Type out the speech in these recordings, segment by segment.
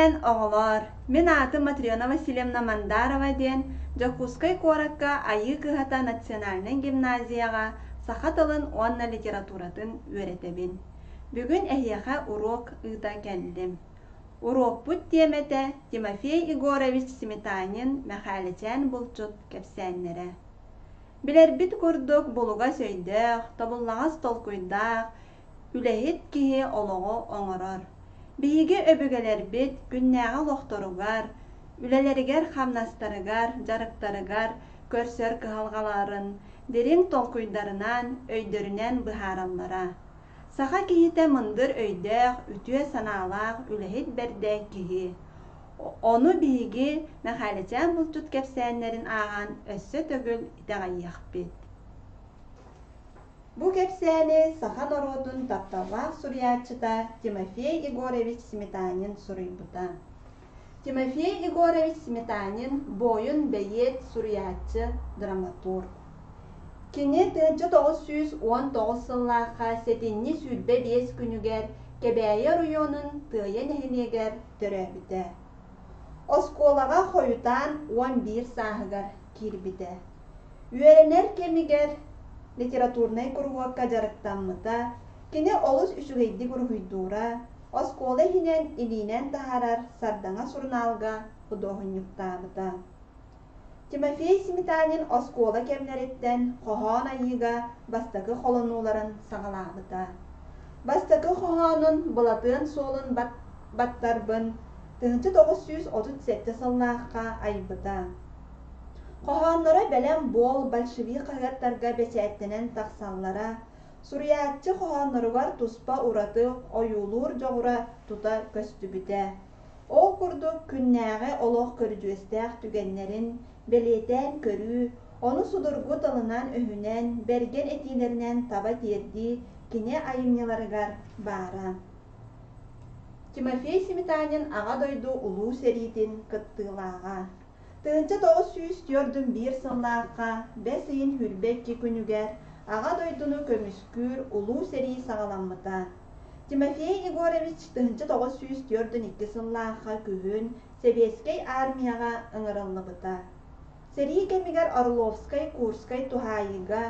күнүнэн, оҕолоор! Мин аатым Матрена Васильевна Мандарова диэн Дьокуускай куоракка Айыы Кыһата национальнай гимназияҕа саха тылын уонна литературатын үөрэтэбин. Бүгүн эһиэхэ уруок ыыта кэллим. Уруокпут тиэмэтэ Тимофей Егорович Сметанин Мэхээлэчээн булчут кэпсээннэрэ. Билэрбит курдук, булугас өйдөөх, тобуллаҕас толкуйдаах, Үлэһит киһи олоҕу оҥорор. Биһиги өбүгэлэрбит күннээҕи олохторугар, үлэлэригэр-хамнастарыгар, дьарыктарыгар көрсөр кыһалҕаларын дириҥ толкуйдарынан, өйдөрүнэн быһаараллара. Саха киһитэ мындыр өйдөөх, үтүө санаалаах үлэһит бэрдэ киһи. Ону биһиги Мэхээлэчээн булчут кэпсээннэрин ааҕан өссө төгүл итэҕэйиэхпит. Бу кэпсээни саха норуотун тапталлаах суруйааччыта Тимофей Егорович Сметанин суруйбута. Тимофей Егорович Сметанин буойун-бэйиэт, суруйааччы, драматург. Кини 1919 сыллаахха сэтинньи 25 күнүгэр Кэбээйи оройуонун Тыайа нэһилиэгэр төрөөбүтэ. Оскуолаҕа хойутаан 11 сааһыгар киирбитэ. Үөрэнэр кэмигэр литературнай куруһуокка дьарыктаммыта, кини олус үчүгэйдик уруһуйдуура, оскуола иһинэн илиинэн таһаарар Сардаҥа сурунаалга худуоһунньуктаабыта. Тимофей Сметанин оскуола кэмнэриттэн хоһоон айыыга бастакы холонууларын саҕалаабыта. Бастакы хоһоонун Былатыан суолун баттарбын 1937 сыллаахха айбыта. Хоһоонноро Бэлэм буол большевик хаһыаттарга бэчээттэнэн тахсаллара, суруйааччы хоһоонноругар туспа ураты ойуулуур дьоҕура тута көстүбүтэ. Ол курдук күннээҕи олох көрүдьүөстээх түгэннэрин бэлиэтээн көрүү, ону судургу тылынан-өһүнэн, бэргэн этиилэринэн таба тиэрдии кини айымньыларыгар баара. Тимофей Сметанин Аҕа дойду Улуу сэриитин кыттыылааҕа. 1941 сыллаахха бэс ыйын 22 күнүгэр Аҕа дойдуну көмүскүүр Улуу сэрии саҕаламмыта. Тимофей Егорович 1942 сыллаахха күһүн Сэбиэскэй Армияҕа ыҥырыллыбыта. Сэрии кэмигэр Орловскай-Курскай туһаайыыга,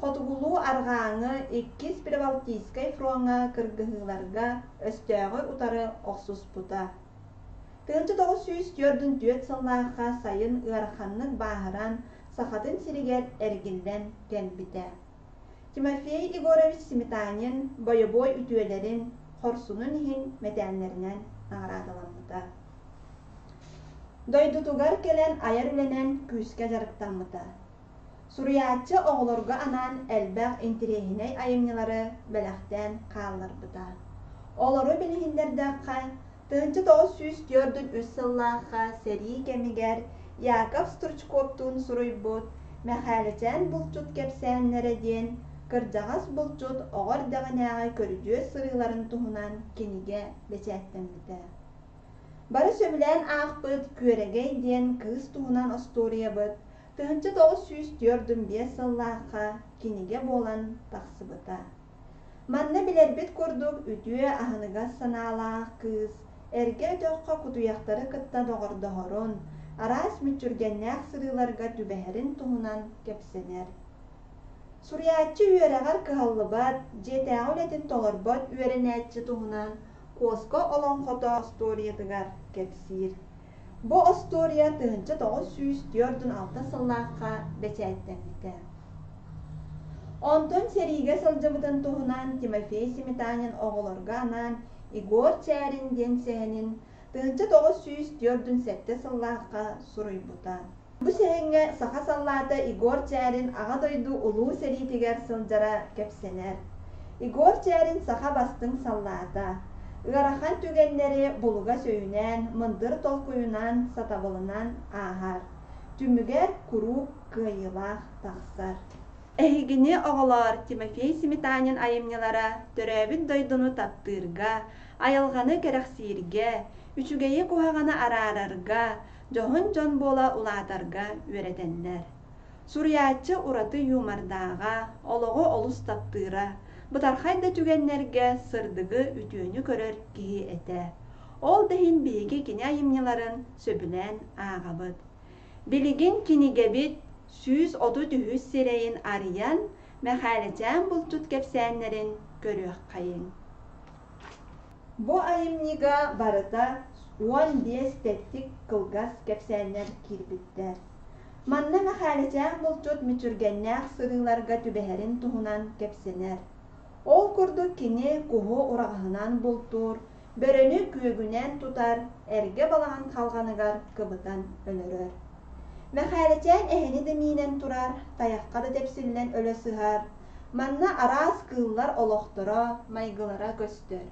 Хотугулуу-Арҕааҥы Иккис Прибалтийскай фроҥҥа кыргыһыыларга өстөөҕү утары охсуспута. 1944 сыллаахха сайын ыараханнык бааһыран Сахатын сиригэр эргиллэн кэлбитэ. Тимофей Егорович Сметанин бойобуой үтүөлэрин, хорсунун иһин мэтээллэринэн наҕараадаламмыта. Дойдутугар кэлэн айар үлэнэн күүскэ дьарыктаммыта. Суруйааччы оҕолорго анаан элбэх интэриэһинэй айымньылары бэлэхтээн хаалларбыта. Олору билиһиннэрдэххэ, 1943 сыллаахха сэрии кэмигэр Яков Стручковтуун суруйбут «Мэхээлэчээн булчут кэпсээннэрэ» диэн кырдьаҕас булчут оҕо эрдэҕинээҕи көрүдьүөс сырыыларын туһунан кинигэ бэчээттэммитэ. Бары сөбүлээн аахпыт «Күөрэгэй» диэн кыыс туһунан остуоруйабыт 1945 сыллаахха кинигэ буолан тахсыбыта. Манна билэрбит курдук үтүө аһыныгас санаалаах кыыс эргэ өтөххө кутуйахтары кытта доҕордоһорун, араас мүччүргэннээх сырыыларга түбэһэрин туһунан кэпсэнэр. Суруйааччы үөрэҕэр кыһаллыбат, дьиэтээҕи үлэтин толорбот үөрэнээччи туһунан Куоска олоҥхото остуоруйатыгар кэпсиир. Бу остуоруйа 1946 сыллаахха бэчээттэммитэ. Онтон сэриигэ сылдьыбытын туһунан Тимофей Сметанин оҕолорго анаан Егор Чээрин диэн сэһэнин 1947 сыллаахха суруйбута. Бу сэһэҥҥэ саха саллаата Егор Чээрин Аҕа дойду Улуу сэриитигэр сылдьара кэпсэнэр. Егор Чээрин саха бастыҥ саллаата. Ыарахан түгэннэри булугас өйүнэн, мындыр толкуйунан, сатабылынан ааһар. Түмүгэр куруук кыайыылаах тахсар. Эһигини, оҕолоор, Тимофей Сметанин айымньылара төрөөбүт дойдуну таптыырга, айылҕаны кэрэхсииргэ, үчүгэйи-куһаҕаны араарарга, дьоһун дьон буола улаатарга үөрэтэллэр. Суруйааччы ураты юмордааҕа, олоҕу олус таптыыра, бытархай да түгэннэргэ сырдыгы, үтүөнү көрөр киһи этэ. Ол да иһин биһиги кини айымньыларын сөбүлээн ааҕабыт. Билигин кинигэбит 133 сирэйин арыйан, Мэхээлэчээн булчут кэпсээннэрин көрүөххэйиҥ. Бу айымньыга барыта 15 тэттик кылгас кэпсээннэр киирбиттэр. Манна Мэхээлэчээн булчут мүччүргэннээх сырыыларга түбэһэрин туһунан кэпсэнэр. Ол курдук кини куһу ураҕаһынан бултуур, бөрөнү күөгүнэн тутар, эргэ балаҕан халҕаныгар кыбытан өлөрөр. Мэхээлэчээн эһэни да миинэн турар, тайахха да тэпсиллэн өлө сыһар. Манна араас кыыллар олохторо, майгылара көстөр.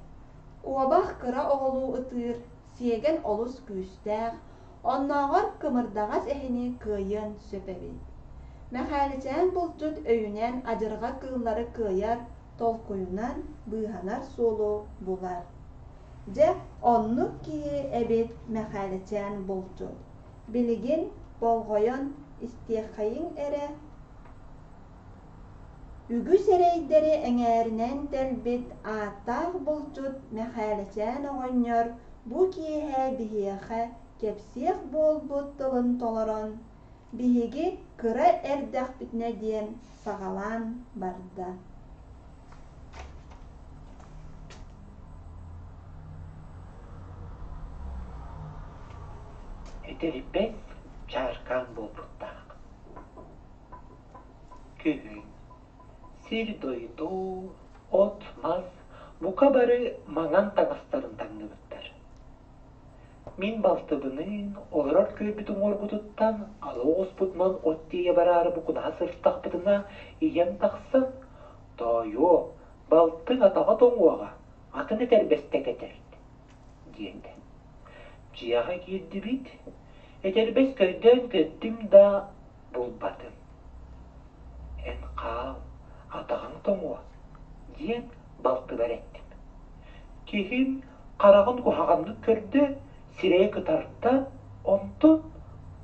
Куобах кыра оҕолуу ытыыр, сиэгэн олус күүстээх, оннооҕор кымырдаҕас эһэни кыайыан сөп эбит. Мэхээлэчээн булчут өйүнэн адьырҕа кыыллары кыайар, толкуйунан быыһанар суолу булар. Дьэ, оннук киһи эбит Мэхээлэчээн булчут. Билигин болҕойон истиэххэйиҥ эрэ. Үгүс эрэйдэри эҥээринэн тэлбит ааттаах булчут Мэхээлэчээн оҕонньор бу киэһэ биһиэхэ кэпсиэх буолбут тылын толорон, биһиги кыра эрдэхпитинэ диэн саҕалаан барда. Этэрбэс чааркаан буолбуттаах. Күһүн сир-дойду, от-мас бука бары маҥан таҥастарын таҥныбыттар. Мин балтыбыныын олорор күөлбүт уҥуоргутуттан ала оҕуспутунан от тиэйэ бараары букунаһа сырыттахпытына, ийэм тахсан, «Тоойуо, балтыҥ атаҕа тоҥуоҕа, атын этэрбэстэ кэтэрт» диэтэ. Дьиэҕэ киирдибит, этэрбэс көрдөөн көрдүм да, булбатым. «Эн хаал, атаҕыҥ тоҥуо» диэн балтыбар эттим. Киһим хараҕын куһаҕаннык көрдө, сирэйэ кытарда, онтон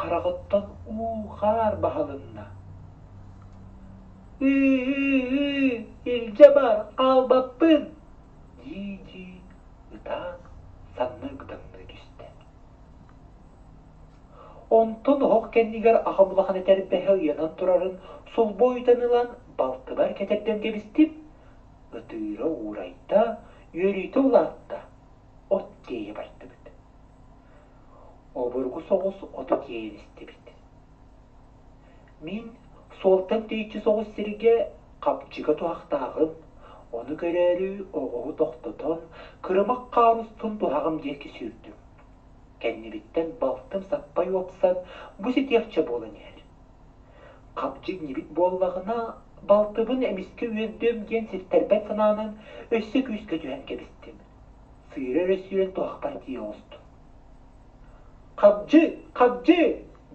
хараҕыттан уу-хаар баһылынна. «Ыы-ыы-ыы, илдьэ бар, хаалбаппын!» дии-дии ытаан санна ыгдаҥныы түстэ. Онтон оһох кэннигэр аҕам улахан этэрбэһэ ыйанан турарын сулбу ойутан ылан балтыбар кэтэрдэн кэбистим Ытыыра уурайда, үөрүүтэ улаатта, от тиэйэ бардыбыт. Обургу соҕус оту тиэйэн истибит. Мин суолтан тэйиччи соҕус сиргэ хапчыга туһахтааҕым, ону көрөөрү оҕуһу тохтотон, кырымах хаар устун туһаҕым диэки сүүрдүм. Кэннибиттэн балтым саппай уопсан, бу ситиэхчэ буолан иһэр. Хабдьы иҥнибит буоллаҕына, балтыбын эмискэ үөрдүөм диэн ситтэрбэт санаанан өссө күүскэ түһэн кэбистим. Сыыра эрэ сүүрэн туһахпар тиийэ оҕустум. «Хабдьы! Хабдьы!»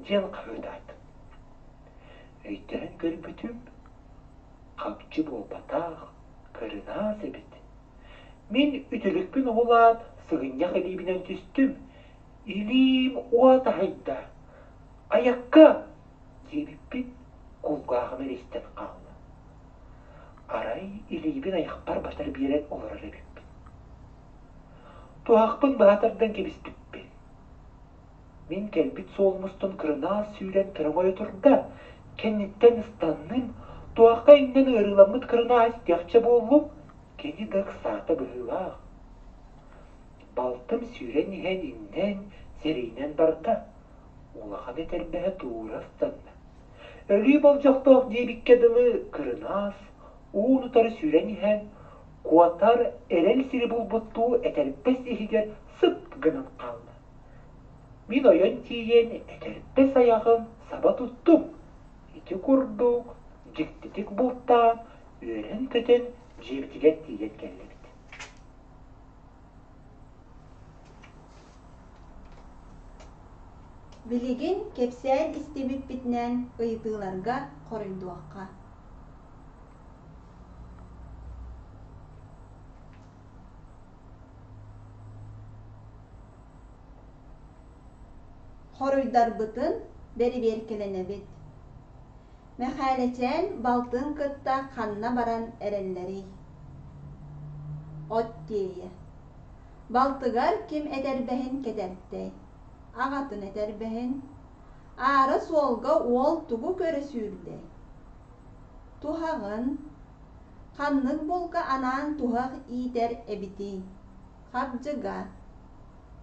диэн хаһыытаатым. Өйдөөн көрбүтүм, хабдьы буолбатах, кырынаас эбит. Мин үтүлүкпүн уһулаат, сыгынньах илиибинэн түстүм. Илиим уот аһыйда. «Айакка!» диэбиппин кулгааҕым эрэ истэн хаалла. Арай илиибин айахпар батар биэрэн олорор эбиппин. Туһахпын быһа тардан кэбиспиппин. Мин кэлбит суолум устун кырынаас сүүрэн тырыҥойо турда, кэнниттэн ыстанным, туһахха иҥнэн ыарыыламмыт кырынаас истиэхчэ буоллум, кини да ыксаата быһыылаах. Балтым сүүрэн иһэн иҥнэн, сэриинэн барда. Улахан этэрбэһэ туура ыстанна. Өлүү болдьохтоох диэбиккэ дылы кырынаас, уун-утары сүүрэн иһэн, куотар эрэл сири булбуттуу этэрбэс иһигэр сып гынан хаалла. Мин ойон тиийэн этэрбэс айаҕын саба туттум. Ити курдук дьиктитик бултаан, үөрэн-көтөн дьиэбитигэр тиийэн кэллибит. Билигин кэпсээн истибиппитинэн ыйытыыларга хоруйдуохха. Хоруйдарбытын бэрэбиэркэлэнэбит. Мэхээлэчээн балтын кытта ханна баран эрэллэрий? От тиэйэ. Балтыгар ким этэрбэһин кэтэртэй? Аҕатын этэрбэһин. Аара суолга уол тугу көрө сүүрдэй? Туһаҕын. Ханнык булка анаан туһах иитэр эбитий? Хабдьыга.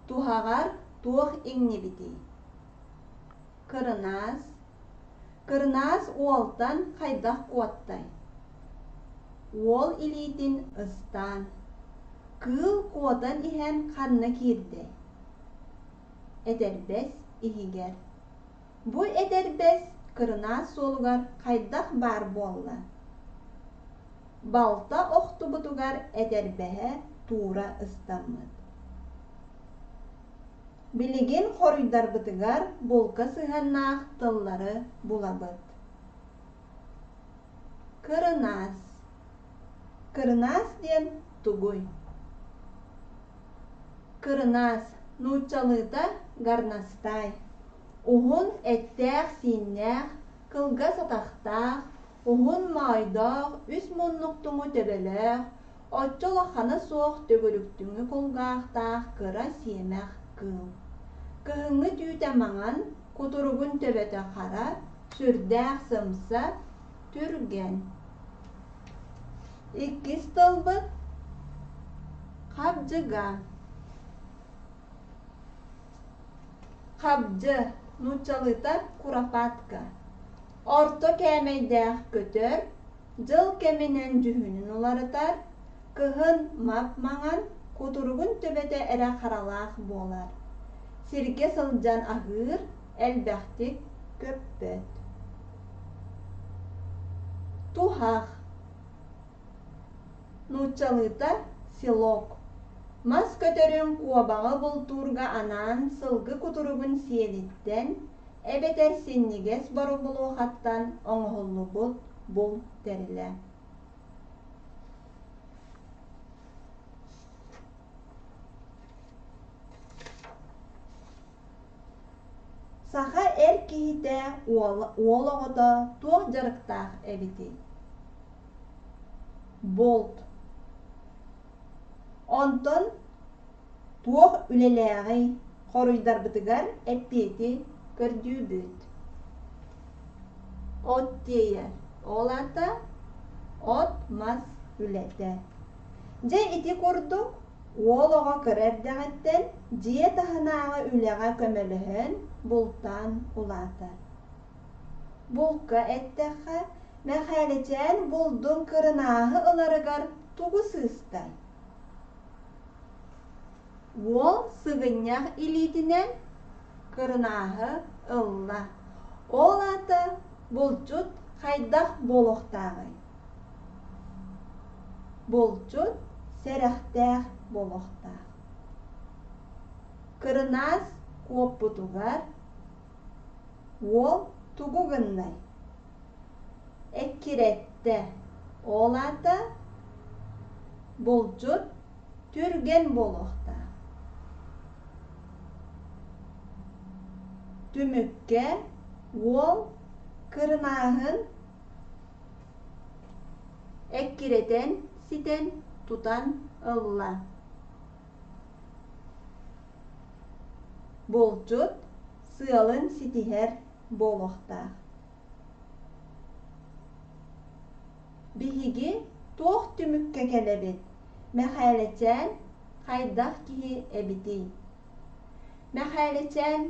Туһаҕар туох иҥнибитий? Кырынаас. Кырынаас уолтан хайдах куоттай? Уол илиитин ыстаан. Кыыл куотан иһэн ханна киирдэй? Этэрбэс иһигэр. Бу этэрбэс кырынаас суолугар хайдах баар буолла? Балта охтубутугар этэрбэһэ туура ыстаммыт. Билигин хоруйдарбытыгар булка сыһыаннаах тыллары булабыт. Кырынаас. Кырынаас диэн тугуй? Кырынаас, нууччалыыта горностай, уһун эттээх-сииннээх, кылгас атахтаах, уһун моойдоох, үс муннуктуҥу төбөлөөх, оччо улахана суох төгүрүктүҥү кулгаахтаах кыра сиэмэх кыыл. Кыһыҥҥы түүтэ маҥан, кутуругун төбөтө хара, сүрдээх сымса, түргэн. Иккис тылбыт хабдьыга. Хабдьы, нууччалыыта куропатка. Орто кээмэйдээх көтөр, дьыл кэминэн дьүһүнүн уларытар, кыһын мап-маҥан, кутуругун төбөтө эрэ харалаах буолар. Сиргэ сылдьан аһыыр, элбэхтик көппөт. Туһах Нууччалыыта селок. Мас көтөрүн куобаҕы бултуурга анаан сылгы кутуругун сиэлиттэн эбэтэр синньигэс боробулуохаттан оҥоһуллубут булт тэрилэ. Саха эр киһитэ уол, уол оҕото туох дьарыктаах эбитий? Болт. Онтон туох үлэлээҕий? Хоруйдарбытыгар эппиэти көрдүүбүт. От тиэйэр. Ол аата от-мас үлэтэ. Дьэ ити курдук Уол оҕо кыра эрдэҕиттэн дьиэ таһынааҕы үлэҕэ көмөлөһөн, бултаан улаатар. Булка эттэххэ, Мэхээлэчээн булдун кырынааһы ыларыгар тугу сыыстай? Уол сыгынньах илиитинэн кырынааһы ылла. Ол аата булчут хайдах буолуохтааҕый? Булчут сэрэхтээх буолуохтаах. Кырынаас куоппутугар уол тугу гыннай? Эккирэттэ. Ол аата булчут түргэн буолуохтаах. Түмүккэ уол кырынааһын Эккирэтэн, ситэн, тутан ылла. Булчут сыалын ситиһэр буолуохтаах. Биһиги туох түмүккэ кэлэбит? Мэхээлэчээн хайдах киһи эбитий? Мэхээлэчээн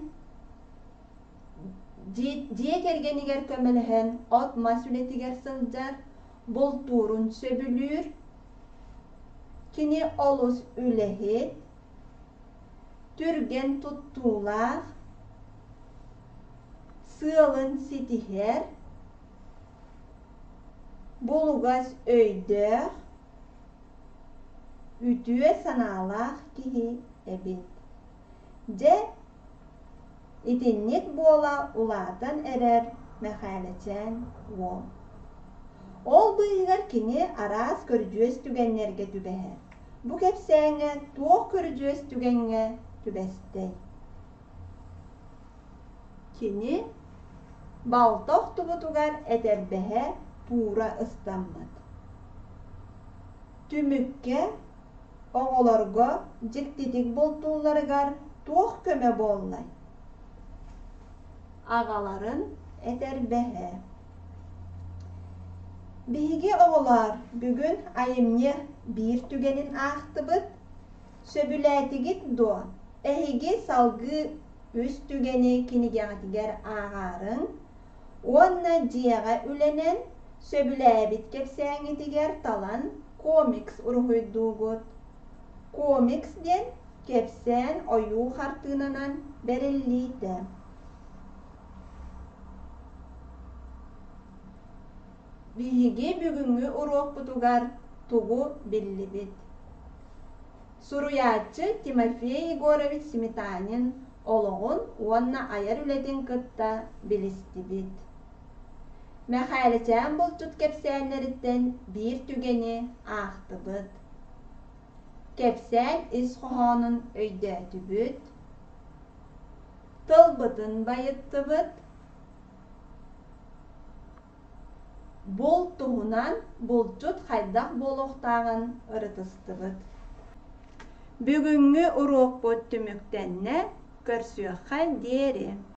Дьиэ кэргэнигэр көмөлөһөн от-мас үлэтигэр сылдьар, бултуурун сөбүлүүр. Кини олус үлэһит, түргэн туттуулаах, сыалын ситиһэр, булугас өйдөөх, үтүө санаалаах киһи эбит. Дьэ, Итинник буола улаатан эрэр Мэхээлэчээн уол. Ол быыһыгар кини араас көрүдьүөс түгэннэргэ түбэһэр. Бу кэпсээҥҥэ туох көрүдьүөс түгэҥҥэ түбэстэй? Кини балта охтубутугар этэрбэһэ туура ыстаммыт. Түмүккэ. Оҕолорго дьиктитик бултуулларыгар туох көмө буоллай? Аҕаларын этэрбэһэ. Биһиги оҕолоор бүгүн айымньы биир түгэнин аахтыбыт. Сөбүлээтигит дуо? Эһиги салгыы үс түгэни кинигэҕитигэр ааҕаарыҥ уонна дьиэҕэ үлэнэн сөбүлээбит кэпсээҥҥитигэр талан комикс уруһуйдуугут. Комикс диэн кэпсээн ойуу хартыынанан бэриллиитэ. Биһиги бүгүҥҥү уруокпутугар тугу биллибит? Суруйааччы Тимофей Егорович Сметанин олоҕун уонна айар үлэтин кытта билистибит. Мэхээлэчээн булчут кэпсээннэриттэн биир түгэни аахтыбыт. Кэпсээн ис хоһоонун өйдөөтүбүт, тылбытын байыттыбыт, Булт туһунан булчут хайдах буолуохтааҕын ырытыстыбыт. Бүгүҥҥү уруокпут түмүктэннэ, көрсүөххэ диэри.